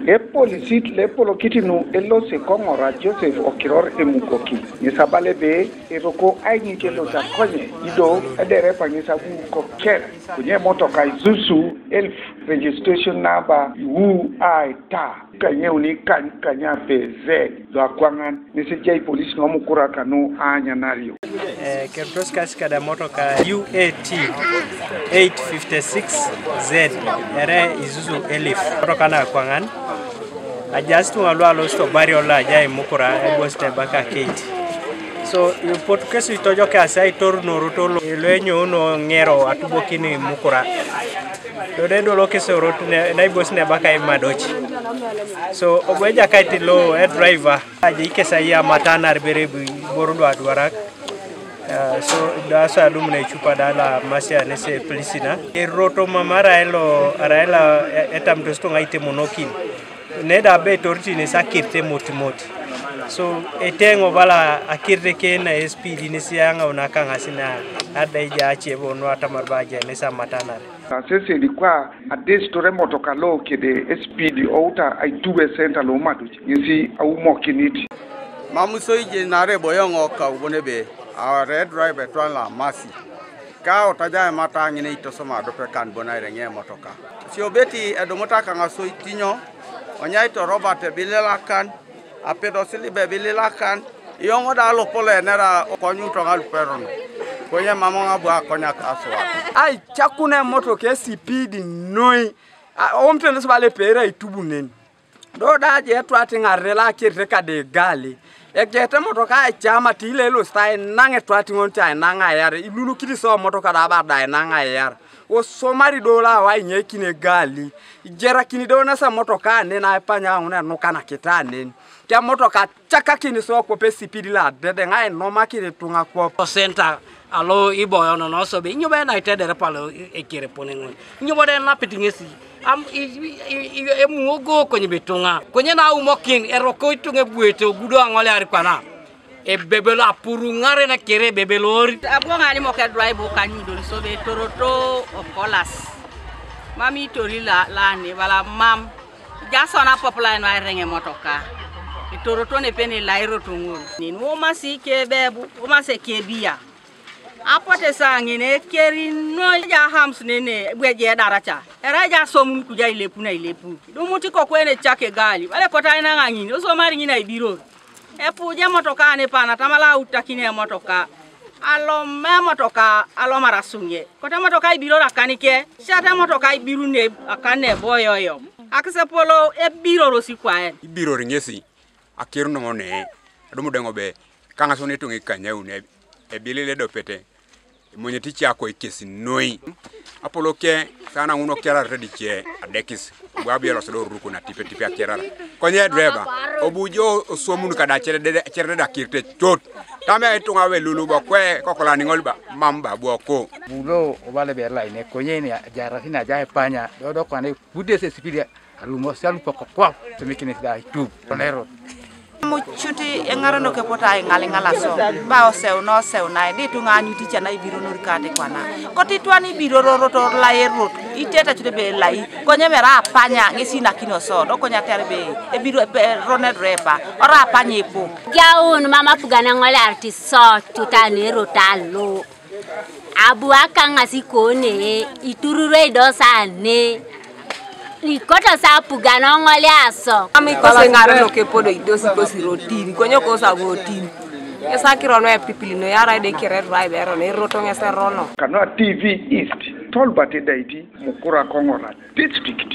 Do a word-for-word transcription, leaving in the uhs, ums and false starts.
Epolisit lo epolokit nu elosi ko Ŋora Joseph Okiror emukoki, ŋes abala ebe eroko aiŋit elosi akonye, ido ederepa ŋes abu koker, konye emotoka Isuzu elf, registration number U I ta kanyauni kany kanya pe Z, lo akwaŋan. Ŋes ejai polis nuomukura kanu aanyanario. Eh, kertos kasi kada motoka U A T eight fifty six Z, ere Isuzu elif. Motoka na kwaŋan. Ajas tuŋa lu alosit obari ola ajai mukura, ebosite baka Kate. So, ipotu kesi itojoke asi aitorunoroto lo, lo enyouno ŋero atubokini mukura. Dode dolo kesorot ne, naibos ne baka imadoci. So, obo ejakait lo, e driver, aje ikesa iya matanar bere bu, boru do adwarak. Ah, so, da so adum na icupa da la masia nese plisina. Eroto mama arailo, araila, e, etamtos to ŋaite monokin. Neda be torti nesa kirte motimoti. So, eteŋo bala akirte ke na S P D nesi aŋau na kaŋasi na ada ija ace bono atamar ba aje nesa matanar. Asesedi kwa adesitor emotoka lo kede S P D outa aitube center lo maduc, ŋesi aumokinit. Mam soi jenare boyoŋo kau bon ebe, a red drive etwan lo amasi. Ka otaja emata ŋine itosoma adope kan bon aireŋe emotoka. Siobeti edumuta kaŋasoi tinyo, onyai to Robert ebilelakan, apedo silibe ebilelakan, iyoŋo da alopolo enera okonyuto ŋaluperon. Konye mam ŋabu akonyak asuat. Aicakuna emotoka esipidi noi, a, omtenes bala epeera aitubunen. Do da aje etwat ŋarne lo akerite kade egali. Ekete emotoka aicama tile elosit ainaŋ etwat ŋon ti ainaŋ ayar. Ilulukit so emotoka da abada ainaŋ ayar. Osomari do lo awai nyekin egali. Ijerakini do nasa emotoka anen aipanya aŋun enukanakit anen. Ke emotoka acakakin so kwap esipidi lo adedeŋ ainomakin ituŋa kwap. Center alo iboyono nosobe, inyo be naitedere palo ekereponeŋon? Inyo bo de enapit ŋesi? Am, i, i, i, emuogo konye bituŋa. Konye naumokin, eroko ituŋa ebuete ogudo aŋolear kwana. Ebebelo apuruŋaren kere ebebelor. Abu ŋalimok edrive kanyudon sobe etoroto okolas. Mam itori la, lani, bala mam. Jason apop lain aireŋ emotoka. Etoroto nepe ne lairot ŋol. Nen womasi kebebu, womasi ekebia. Apote sa ŋin ekeri noi ja hams nene bweje edaraca. Erai ja somun kuja ilepu na ilepu. Dumut ikoku ene cak egali. Bale kota ainaŋa ŋin, osomari ŋin aibiror. Epuja emotoka ne pana tamala autakini emotoka. Aloma emotoka, alomar asuŋe. Kota emotoka aibiror akanike. Siata emotoka aibirun ne akan ne eboyoyo. Akisepolo ebirorosi kwaen. Ibiror ŋesi. Akeruno ŋo ne, adumu deŋ obe, kaŋasun ituŋa ikanyaun, ebilil edopete, emonyet ice akoi kes noi. Apoloke, sana ŋun okiararete dice adekis, abu abu elosi do orurukon atipetipi akiarar. Konye edreba, obu jo oswomun kada acerede, acerede da akirite cot. Tame ituŋa we lulu bo kwe, kokola niŋol ba, mam ba bwoko. Bulo obale be laine, konye ni ajarasi na aja epanya, dodo kwane, budes esipidi, alumos alupok kwap, tumikinis da itub, onerot. Mucut eŋarenok epote aiŋaliŋal aso, ba oseu na oseu nae, di ituŋa aanyut ice na ibironor kate kwana. Kotitwan ibirororot laerot, itete cut ebe elai, konye mere apanya ŋes inakini oso, do konye ater ebe ebiro, ebe, ronedro epa, ora apanya epo. Jaun mama pugana ŋole arti so, tutan erot alo. Abu akaŋas ikone, itururoi do sane. Ikoto sa apugan oŋole aso. Mam ikosi ŋarenok epodo idosi kosi rotin, konye kosa votin. Ŋes akiro nu epipil noi arai de kere driver no, eroto ŋes erono. Kanu a T V East, Tolbert Edaiti, Mukura ko Ŋora District.